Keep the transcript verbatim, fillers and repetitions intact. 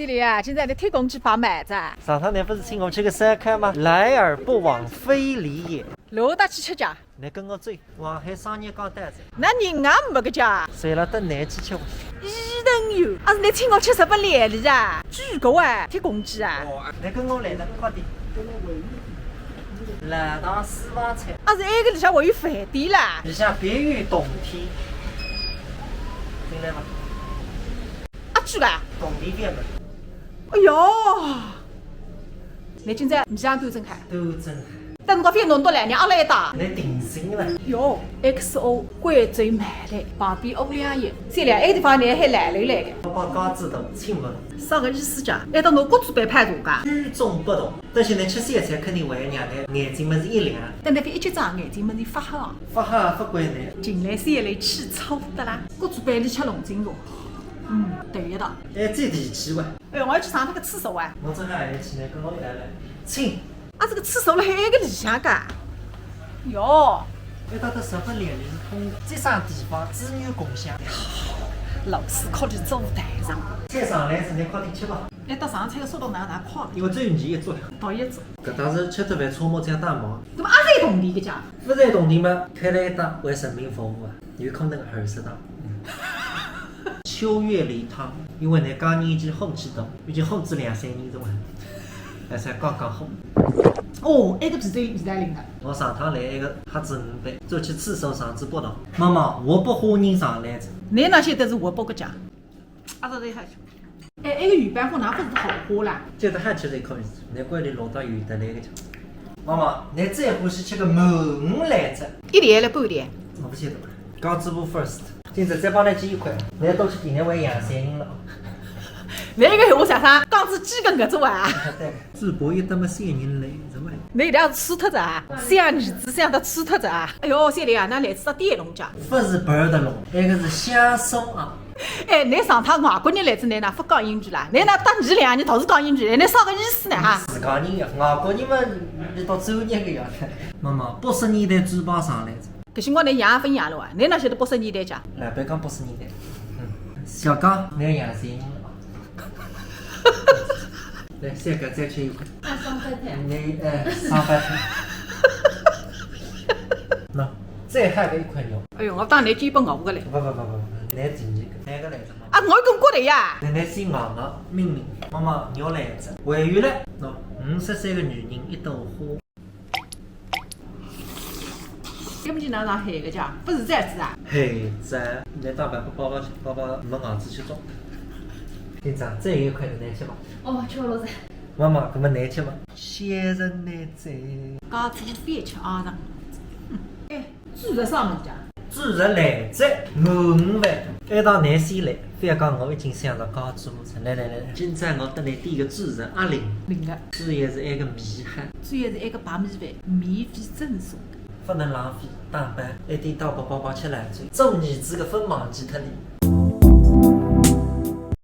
丽丽啊，今朝侬天公去摆卖子啊？上趟侬勿是请我吃个烧烤吗？来而不往非礼也。哪搭去吃家？侬跟我走，上海商业街到哉。㑚人也没个家。算了，等侬去吃吧。伊能有，阿是侬请我吃日本料理啊？贵个啊，天公去啊？哦，侬跟我来的，快点。 老唐私房菜。阿是埃个里向还有饭店啦？里向别有洞天。进来吧。阿贵个？洞天店嘛。哎哟，侬今朝面相端正好。端正好。等我翻侬多来，侬阿来一打。侬定心了。哟，X O贵州买来，旁边屋里向有，这两个地方侬还来了来个。我把架子都请问。啥个意思讲？还到侬各种白派大家？与众不同。 但是侬吃西餐肯定会让侬眼睛门子一亮。等侬一结账，眼睛门子发黑啊。发黑勿关侬。近来是一类吃醋的啦，各种班里吃龙井茶。嗯，对的。哎，最地气哇。哎哟，我要去上那个厕所啊。我正好也去，侬跟我一道来。请。啊，这个厕所了还有一个里向噶。哟。哎，到这日本料理是通的，这啥地方资源共享。老师考虑做台上。菜上来是侬快点吃吧。 哎，到上菜个速度哪能哪快？因为只有侬一桌。到一桌。搿当时吃只饭，车模这样大忙。那么阿是同地个家？勿是同地嘛，开了一档为人民服务啊，有可能二十档。秋月梨汤，因为侬讲年纪混起多，已经混仔两三年多了，还是刚刚好。哦，埃个皮子有味道灵个。我上趟来埃个黑子五杯，走去厕所上子不动。妈妈，我不喝，人上来着。侬哪晓得是我不个家？ 啊，这里还行。哎，埃个鱼板花哪勿是桃花啦？这个还吃得可以，难怪你弄到有的那个讲。妈妈，侬最欢喜吃个满鱼来着？一条还是半条？我勿晓得。讲主播 first，今朝再帮侬寄一块，侬要多吃点，侬会养小人了。那个闲话啥啥，讲仔几个月子哇？对。主播一搭么小人来，怎么了？侬一定要吃脱着啊，像儿子像得吃脱着啊。哎哟，小丽啊，那来自到第一龙家。勿是本儿的龙，那个是香松啊。 哎，侬上趟外国人来仔，侬哪勿讲英语啦？侬哪搭伊两个人同时讲英语，侬啥个意思呢哈？自家人呀，外国人嘛，伊到专业个呀。妈妈，八十年代猪八上来着。搿辰光侬养勿养了哇？侬哪晓得八十年代讲？老板讲八十年代。嗯，小刚，侬养小人了。来，小刚再吃一块。啊，双胞胎。侬，哎，双胞胎。喏，再下个一块肉。哎哟，我当侬寄拨我个嘞。勿勿勿勿勿，侬第二个，哪个来着？ 啊，我跟过来呀。奶奶姓王的，命名。妈妈，肉来着，还有嘞，喏，五十岁个女人一朵花。要么就拿上海个讲，勿是这样子啊。海子，侬打扮不包包去，包包没牙齿去做。今朝最后一块是侬吃吧。哦，吃了噻。妈妈，搿么侬吃吧。先生侬在。家子别吃啊，让。哎。 主食啥物事啊？主食来着，满鱼饭。埃趟侬先来，覅讲我已经想着讲主食。来来来来，今朝我搭侬点个主食，阿灵。灵个。主要是埃个米饭。主要是埃个白米饭，免费赠送个。勿能浪费，打包，一定到包包包吃烂醉。做儿子个勿忘记脱侬。